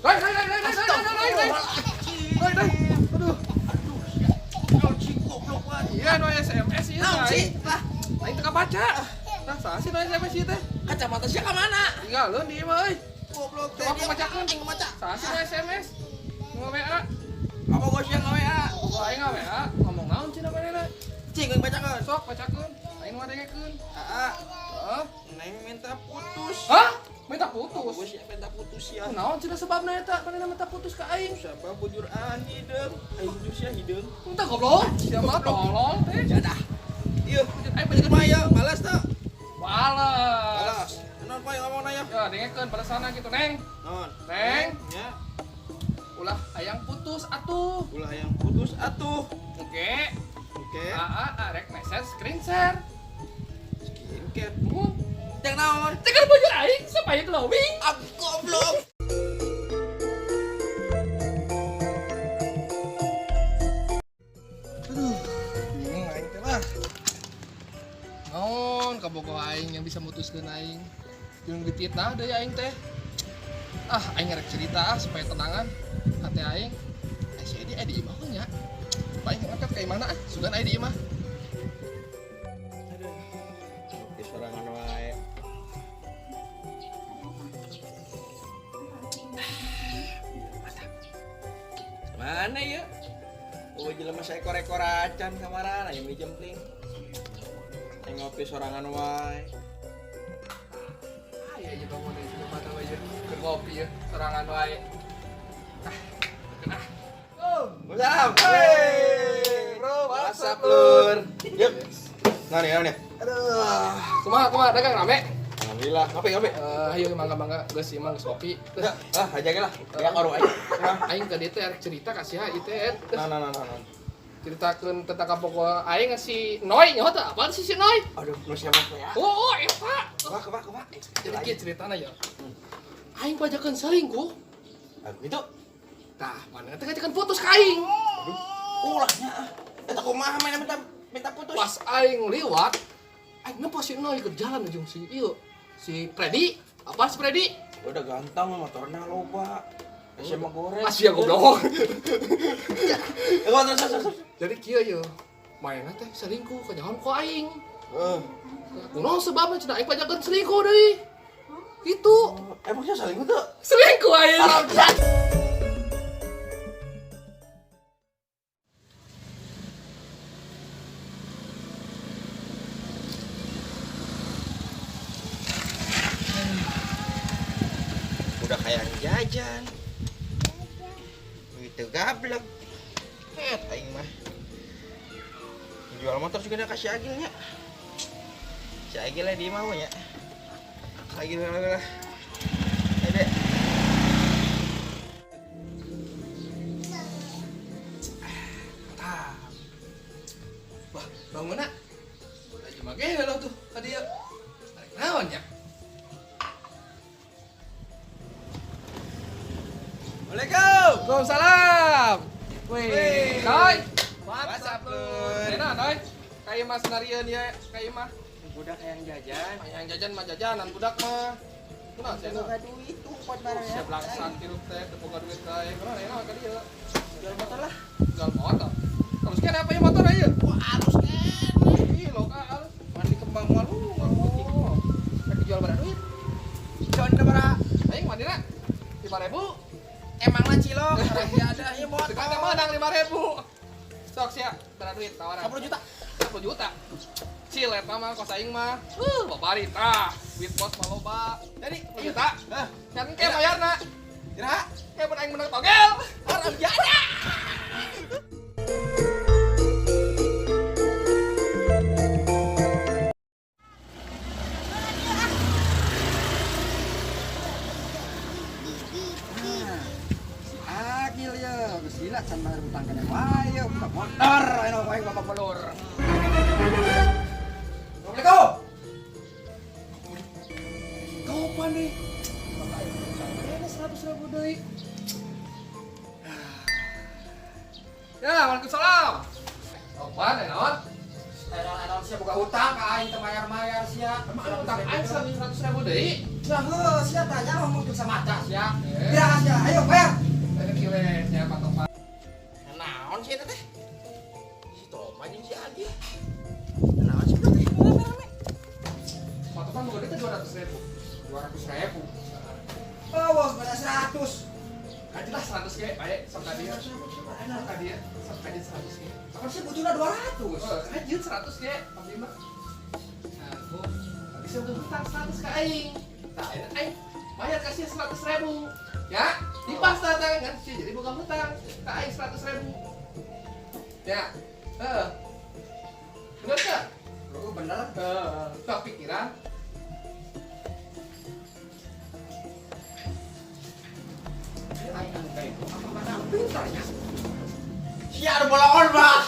Doi, doi, doi, doi, doi, doi, doi, doi. Doi, doi. Aduh. Anjing goblok banget. Iya, nu SMS ieu. Naon sih? Lah, aing teu kabaca. Nah, saha sih nu SMS ieu teh? Kacamata sia ka mana? Tinggalkeun di imah euy. Goblok teh. Coba aku bacakeun. Aing maca. Saha sih nu SMS? Nu WA. Apa gua sia nge-WA? Wah, aing WA ngomong naon cenah manehna? Cing aing bacakeun. Sok bacakeun. Aing mah dengekeun. Aa, Hah? Neng minta putus. Hah? Minta putus. Gua sia minta putus ya. Naon cenah sebabna eta? Manehna minta putus ka aing? Siapa bujur an hideung? Aing bujur sia hideung. Minta goblok. Siapa tolol teh? Jadah. Ieu, Aing bacakeun mah ya, balas teu? Balas. Balas. Naon poe ngomongna ya? Ya, dengekeun balasanna gitu, Neng. Naon? Neng. Ya, Ulah hayang putus atuh. ulah yang putus atuh. Oke. Oke. AA arek message screen share. Skincare. Mun. Cek naon? Ceker bujur aing supaya glowing. Ah, goblok. Aduh, bingung aing teh lah. Naon kabogoh aing yang bisa mutuskeun aing. Jeung dititah deui aing teh. Ah, aing ngerek cerita ah supaya tenangan hati aing. Eh, si Edi di imah nya. Aing ngangkat ka imahna ah, sugan aing di imah. Aduh. Oke, sorangan wae. Mantap. Mana ya? Oh, jelema saekor-ekor acan kamarana aya mie jempling. Aing ngopi sorangan wae. Ah, iya aja bangun deh, coba tahu aja. Keur ngopi ya, sorangan wae. Ah, ah. Oh, What's up? Hey, bro, what's what's up, up, lur? Yuk. Nah nih, nah nih. Aduh, kumaha kumaha dagang rame? Alhamdulillah. Ngopi, ngopi. Eh, ayo mangga mangga geus ieu mah geus ngopi. Ya, ah, aja lah. Ya warung aja. Nah, Aing tadi teh arek cerita ka sia ieu teh. Ed. nah, nah, nah, nah. Ceritakeun tentang kabogoh aing si Noy nyaho teh apaan sih si Noy? Aduh, nu siapa ya? Oh, oh eta. Kumaha, kumaha, kumaha. Jadi kieu ceritana ya. Aing pajakeun selingkuh. Aduh, itu. Tah, mana teh ngajakeun putus ka aing. Aduh, ulahnya ah. Eta kumaha main minta minta putus. Pas aing liwat, aing nempo si Noy ke jalan jeung si ieu. Si Freddy, apa si Freddy? Udah ganteng motornya loba. SMA goreng. Masih ya goblok. Ya, terus terus terus. Jadi kieu ye. Mainna teh selingkuh kanyahoan ku aing. Eh, Kunaon sebabna cenah aing pajakeun selingkuh deui. Gitu. emangnya selingkuh tuh? Selingkuh aing. Udah kayak jajan. Begitu gablek. Eh, aing mah. Jual motor juga udah kasih agilnya. Si agilnya di mau nya. Agil lah. Eh, Dek. Mantap. Wah, bangun nak. Lagi make lo tuh tadi ya. Arek naon ya? Waalaikumsalam. Waalaikumsalam. Wih, Wih. Noy. What's up, Lur? Enak, Noy. Kayak mas narian ya, kayak mah. Udah kayak jajan. Yang jajan mah jajanan budak mah. Kunaon sih, Noy? duit tuh buat barang Siap laksan tirup teh, teu boga duit teh. Kunaon enak ka dieu. Jual motor lah. Jual motor. Terus kan apa ya motor aja? Wah, harus kan. Ih, lo ka halus. Mandi kembang malu, Oh. Rek dijual berapa duit? Con bara. Aing mandina 5.000. Emang lah cilok, ya ada ya motor. Sekarang menang 5.000. Sok sia, berapa duit tawaran? 10 juta. 10 juta. Cil eta mah kos aing mah. Babari tah. Duit bos mah loba. Jadi, 10 juta. Hah? Kan ke bayarna. Kira? Kayak mun aing menang togel. Haram jada. Si Agil ya, geus lila can bayar utang kana wae, buka motor anu wae bapak belur. Ya, waalaikumsalam. Topan, eh naon? Naon sia boga utang ka aing teu mayar-mayar sia. Emang anu utang aing 100 ribu deui? Nah, heuh sia tanya ngomong tuh sama mata sia. Eh. Pira sia? Ayo bayar. Ada kile nya Pak Topan. Naon sih eta teh? Si Topan jeung si Agil. Naon sih eta teh? Rame-rame. Pak Topan boga duit 200 ribu. 200 ribu. Oh, bos, pada 100. Kaji lah 100 ge, bae sok ka dieu. Sok ka dieu, sok kaji 100 ge. Kapan sih butuhna 200? Oh, kaji 100 ge, abdi mah. Nah, bu, tadi saya udah hutang 100 ke aing. Nah, aing aing bayar kasih 100 ribu. Ya, di pas datang kan sih jadi bukan hutang ke aing 100 ribu. Ya, heeh. Bener gak? Lu bener. Heeh, sok pikiran. Aing anu kayak itu apa mana pintar ya? Sia anu bolongon, Bang.